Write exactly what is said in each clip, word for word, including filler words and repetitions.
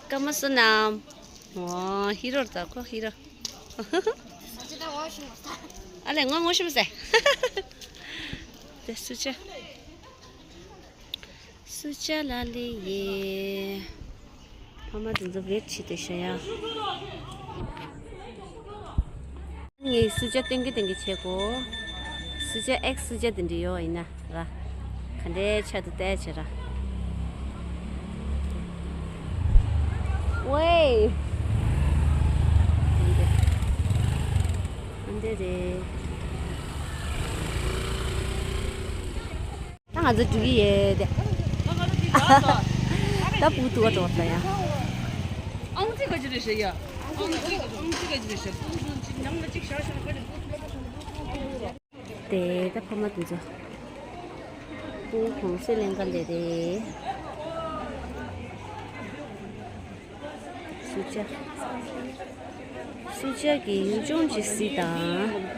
ཀ་མ་སུ་ནམ། ཨོ་ཧི་རོ་ད་ཁོ་ཧི་རོ། ཨ་ལས་ངོ་ངོ་ཤི་མ་ས། དེ་སུ་ཆ། སུ་ཅ་ལ་ལི་ཡེ། ཕ་མ་དེ་ཚོ་བེད་ཆི་དེ་ཤ་ཡ། ངས་སུ་ཅ་ཏེང་གེ་ཏེང་གེ་བྱེད་གོ། སུ་ཅ་ཨེག་སུ་ཅ་དེ་འདྲ་ཡོད་ཡིན་ན་ར། ག་འདྲའི་ཆ་དུ་བལྟས་བྱེད་ར། ཝེ། འདི་རེད། ད་ང་ཚོ་འགྲིག་གི་ཡོད་དེ། ད་སྤུ་ཐུག་ག་འགྲོ་ད་ཡ། ཨང་རྩིས་ག་ཅི་རེད་ཤེས་ཡ། ཨང་རྩིས་ཨང་རྩིས་ག་ཅི་རེད་ཤེས། སྤུ་ཐུག་ཅིག་ནང་ལ་ཅིག་བཞག་བཞག་ག་ཅི་སྤུ་ཐུག་ལ་ཁ་ཤོང་སྤུ་ཐུག་ལ་ཁ་ཤོང་། དེ་ད་ཕ་མ་དེ་ཚོ་སྤུ་གོང་སེ་ལེན་ག་ལེ་རེད། སུ་ཅ། སུ་ཅ་གི་ཡུལ་ལྗོངས་ཀྱི་གཟི་དང་།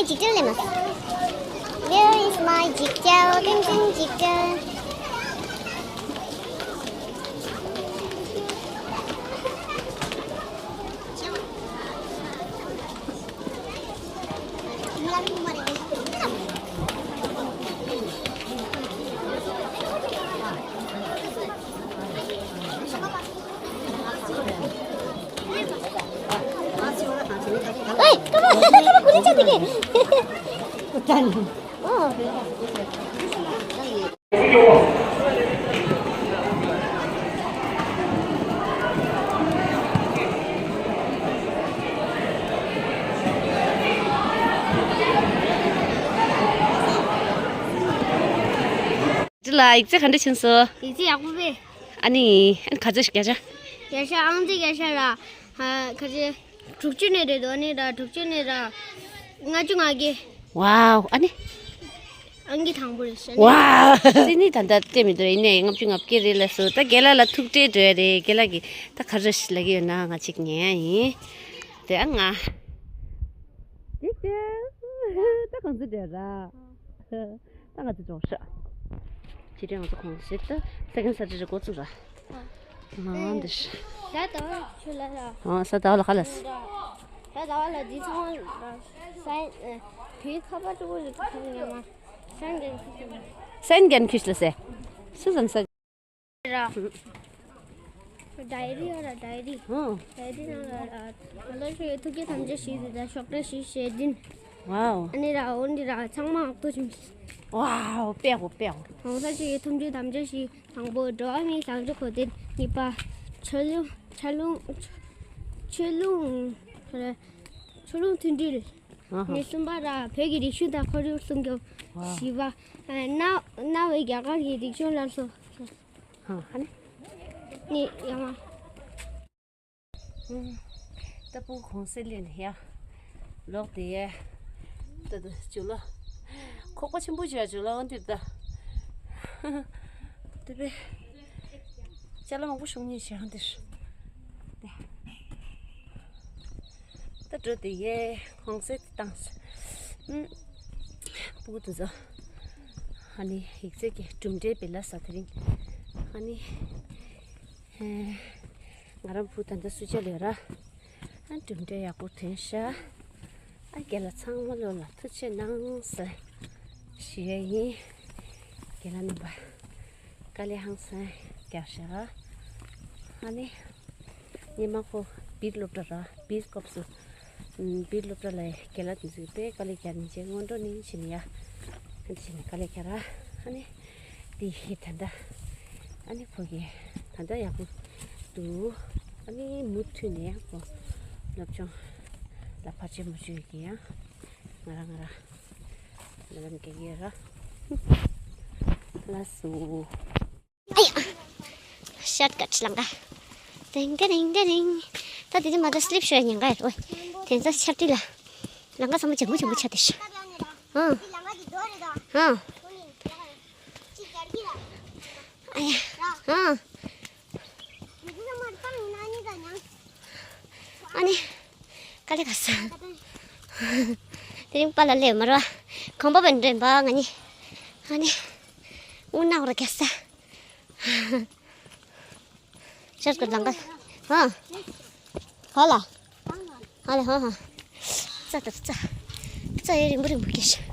ངས་འཇིགས་བྲལ་ལེན་མ། Where is my འཇིགས་བྲལ། ཏན་ཏན་འཇིགས་བྲལ། འདི་ལ་ཡིག་ཚད་ག་འདྲ་ཕྱིན་སོང་། ཡིག་ཚད་ཡག་པོ་པས། ཨ་ནི་ཨ་ནི་ག་ཚོད་ཞིག་བརྒྱ་ཆ། བརྒྱ་ཆ་ཨང་རྩིས་བརྒྱ་ཆ་ར། ཧ་ག་ཚོད། དྲུག་ཅུ་ནས་རེད་དོ། ཨ་ནི་ར་དྲུག་ཅུ་ནས་ར། ལྔ་བཅུ་ང་བརྒྱད། ཝའོ། ཨ་ནི། ཨང་ཀི་དང་པོ་རེད་ཤག་ཝའོ། སི་ནི་ད་ལྟ་སྤྲད་མི་འདུག་ཡིན་ནའི་ལྔ་བཅུ་ང་བརྒྱད་རེད་ལབ་སོང་། ད་རྒན་ལགས་ལ་ཐུག་འཕྲད་འགྲོ་ཡ་རེད། རྒན་ལགས་ཀྱིས་ད་ག་རེ་ཞིག་ལབ་ཀྱི་ཡོད་ན་ང་ཅིག་ཉན་ཡ་ཡིན། དེ་ཨ་ང་། འཇིགས་བྲལ། ད་གང་ཚོད་བསྡད་ར། ད་ང་ཚོ་འགྲོ་ཤག་ཕྱི་དྲོ་ང་ཚོ་གོང་ཞིག་ད་ས་ཁན་ས་ཁྲི་རེ་འགོ་བཙུགས་ར། ང་འདི་ཤ། ད་ད་བ་ཁྱོད་ལ་ལ། ཨ་ས་ད་བ་ལ་ཁ་ལ་ས། ད་ད་བ་ལ་འདི་ཚང་མ་ས་ཡིན། བོད་ཁ་པར་ཅིག་པོ་རེད། ཁ་ཉན་མ་ས་ཡིན་གན་ཁྱོད་ཤ། ས་ཡིན་གན་ཁྱོད་ཤ་ལ་ས། སུ་ཙམ་ས། ར། ཌའི་རི་ཡོད་ར་ཌའི་རི། ཨོ། ཌའི་རི་ནང་ལ་ར། ང་ཚོ་ཆོས་ཐུགས་བསྐྱེད་དམ་བཅའ་བཞེས་ཏེ་ད་ཞོགས་ཀས་བཞེས་བཞེས་ཏེ། ཝའོ། ཨ་ནི་ར་འོན་ཏེ་ར་ཚང་མ་ཨག་ཏོ་ཆུམ། ཝའོ་དཔེ་གོ་དཔེ་གོ། གོང་ས་མཆོག་གི་ཐུགས་རྗེ་དམ་བཅའ་བཞེས། དང་པོ་འགྲོ་བ་མིའི་བྱང་ཆུབ་འཁོར་དེ། གཉིས་པ་ཆོས་ལུང་ཆོས་ལུང་ཆོས་ལུང་ཆོས་ལུང་མཐུན་སྒྲིལ། ཨ་ཧ། ནས་གསུམ་པ་ར་བོད་ཀྱི་རིག་གཞུང་དང་ཁོར་ཡུག་སྲུང་སྐྱོབ། ཝའོ། བཞི་པ་གནའ་གནའ་བོའི་རྒྱ་གར་གྱི་རིག་གཞུང་སླར་གསོ། ཧ་ཧ་ནི། ནི་ཡ་མ། ད་སྤུ་གུ་གོང་སེ་ལེན་ཡ། ལོག་དེ་ཡ། ད་ད་ཇོ་ལོ། ཁོག་པ་ཆེན་པོ་བྱས་ཇོ་ལོ་འོན་ཏེ་ད། དེ་པས། ཅ་ལག་མང་པོ་ཤོང་ཉེ་བྱས་འདིར། ད་འགྲོ་དེ་ཡ་གོང་སེ་དེ་བཏང་། སྤུ་གུ་དེ་ཚོ། ཨ་ནི་ཡིག་ཚད་ཀྱི་གྲུབ་འབྲས་སྦེ་ལ་ས་དེ་རིང་། ཨ་ནི། ང་རང་བུ་ད་ལྟ་སུ་ཅ་ལོས་ར། ཨ་གྲུབ་འབྲས་ཡག་པོ་ཐོན་ཤག་ཨ་རྒན་ལགས་ཚང་མ་ལོ་ལ་ཐུགས་རྗེ་གནང་ཟེར་ཞུ་ཡ་ཡིན། རྒན་ལགས་རྣམ་པ་དཀའ་ལས་ཧང་སང་རྒྱག་ཤག་ཨ་ནི་ཉི་མ་ཁོ་བིར་སློབ་གྲྭ་ར་བིར་སྐབས་སུ་བིར་སློབ་གྲྭ་ལ་རྒན་ལགས་དེ་ཚོས་དཔེ་དཀའ་ལས་རྒྱག་ནི་བྱས་སྔོན་འགྲོ་ནི་བྱེད་ནི་ཡ། ཨ་ནི་བྱས་ནི་དཀའ་ལས་རྒྱག་ར། ཨ་ནི་དེ་ད་ལྟ་ཨ་ནི་ཁོ་གི་ད་ལྟ་ཡག་པོ་འདུག་ཨ་ནི་མུ་མཐུད་ནས་ཡང་ཁོ་སློབ་སྦྱོང་ལ་བར་ཆད་མ་བྱུང་ཡོད་ཀྱི་ཡང་ང་རང་ང་རང་ལ་ལམ་རྒྱག་གི་ཡོད་ར། ལགས་སོ། ཨ་ཡ། ཤར་ཀ་ལང་ཀ་ཏིང་ཀ་རིང་ཀ་རིང་། ད་དེ་དུས་མ་ད་སི་ལིབ་ཤོར་ཉེན་ཁ་ཡོད། ཨོ། དེ་ཚོ་ཆར་དུས་ལ། ལང་ཀ་ཚང་མ་ལྗང་གུ་ལྗང་གུ་ཆགས་བསྡད་ཤག་ཨང་། ཨང་། ཨ་ཡ། ཨང་། ཨ་ནི། དཀའ་ལས་ཁག་སོང་། དེ་རིང་པཱ་ལགས་སླེབས་མ་རེད་པ། གོམ་པ་བན་འདྲེན་པ་ང་གཉིས། ཨ་ནི། དབུགས་ནག་ར་རྒྱག་ས། ཤར་ཀ་ལང་ཀ་ཧ། ཧ་ལ། ཧ་ལ་ཧ་ཧ། རྩྭ་དང་རྩྭ། རྩྭ་ཡི་རིང་པོ་རིང་པོ་སྐྱེས་ཤག་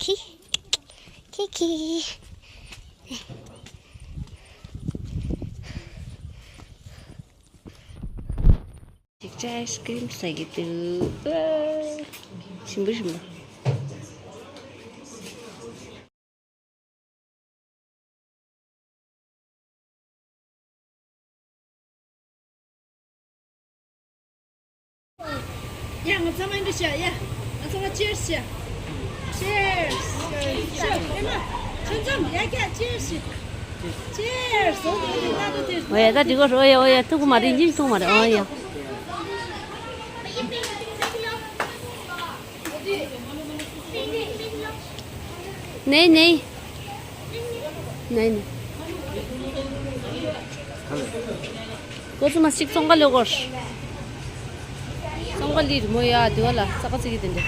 ཁི། ཁི་ཁི། ཅིག་ཅིག་ཨའི་སི་ཀི་རིམ་ཟ་གི་འདུག་ཨ། ཞིམ་པོ་ཞིམ་པོ། ཡ། ང་ཚང་མ་འདི་བྱ་ཡ། ང་ཚང་མ་ཅེར་སི་བྱ། ཅེར་སི། ཅེར་སི། ཨེ་མ། ཆུ་འཛོམས་ཡ་རྒྱ་ཅེར་སི། ཅེར་སི། ཨོ་ཡ། ད་འགྲིག་གོ། ཨོ་ཡ། ཨོ་ཡ། ཐུག་གི་མ་རེད། ཡིན་ཐུག་མ་རེད། ཨོ་ཡ། ནེ་ནེ། ནེ་ནེ། ཀོ་ཙུ་མ་ཅིག་ཙོང་ཁ་ལོ་གོར། ཙོང་ཁ་ལི་རི་མོ་ཡ་དེ་བ་ལ་ཙག་ཙིག་གི་དེ་འདྲ།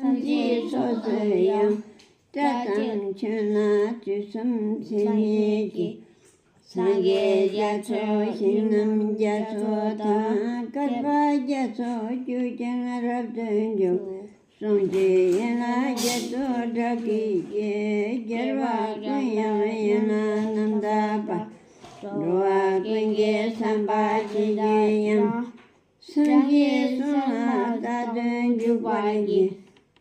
ཐམས་ཅད་ཚོགས་སུ་ཡང་། སྐྲ་དང་ཆུ་སྣ་དུས་གསུམ་ཚད་མེད་ཀྱི། སངས་རྒྱས་རྒྱ་མཚོ་ཞིང་རྣམས་རྒྱ་མཚོ་དང་། བསྐལ་པ་རྒྱ་མཚོ་ཁྱབ་ཀྱང་རབ་ཏུ་འཇུག་གསུང་གཅིག་ཡན་ལག་བརྒྱད་དུ་གྲགས་ཀྱི་སྐད། རྒྱལ་བ་ཀུན་དབྱངས་ཡན་ལག་རྣམ་དག་པ། འགྲོ་བ་ཀུན་གྱི་བསམ་པ་ཇི་བཞིན་དབྱངས། སངས་རྒྱས་གསུང་ལ་རྟག་ཏུ་འཇུག་པར་བགྱི།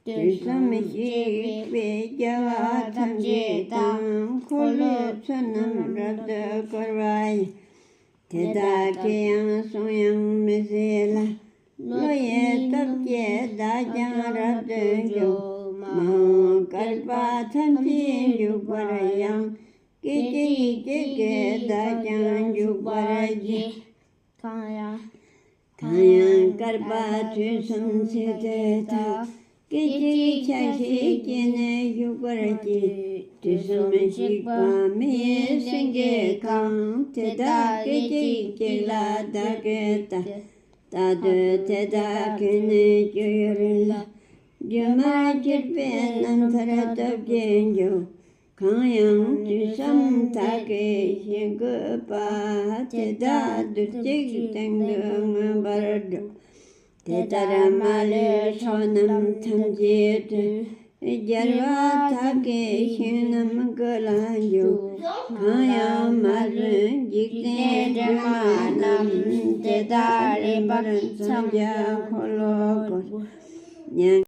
དུས་གསུམ་གཤེགས་པའི་རྒྱལ་བ་ཐམས་ཅད་དང་། འཁོར་ལོའི་ཚུལ་རྣམས་རབ་ཏུ་བསྐོར་བ་ཡི། དེ་དག་གི་ཡང་གསུང་དབྱངས་མི་ཟད་ལ། བློ་ཡི་སྟོབས་ཀྱིས་བདག་ཀྱང་རབ་ཏུ་འཇུག་མ་འོངས་བསྐལ་པ་ཐམས་ཅད་འཇུག་པར་ཡང་། སྐད་ཅིག་གཅིག་གིས་བདག་ཀྱང་འཇུག་པར་བགྱི། གང་ཡང་། གང་ཡང་བསྐལ་པ་དུས་གསུམ་ཚེ་དེ་དག་སྐད་ཅིག་ཆ་ཤས་ཀྱིས་ནི་བཞུགས་པར་བགྱི། དུས་གསུམ་གཤེགས་པ་མི་ཡི་སེང་གེ་གང་། དེ་དག་སྐད་ཅིག་གཅིག་ལ་བདག་གིས་བལྟ། རྟག་ཏུ་དེ་དག་གི་ནི་སྤྱོད་ཡུལ་ལ། སྒྱུ་མར་གྱུར་པའི་རྣམ་ཐར་སྟོབས་ཀྱིས་འཇུག་གང་ཡང་དུས་གསུམ་དག་གིས་བཞེད་དགོས་པ། དེ་དག་རྡུལ་གཅིག་སྟེང་དུ་མངོན་པར་སྒྲུབ། དེ་ལྟར་མ་ལུས་ཕྱོགས་རྣམས་ཐམས་ཅད་དུ། རྒྱལ་བ་དག་གི་ཞིང་རྣམས་ཀུན་ལ་འཇུག་གང་ཡང་མ་བྱོན་འཇིག་རྟེན་སྒྲོན་མ་རྣམས། དེ་དག་རིམ་པར་མཚན་བརྒྱ་འཁོར་ལོ་བསྐོར། མྱ་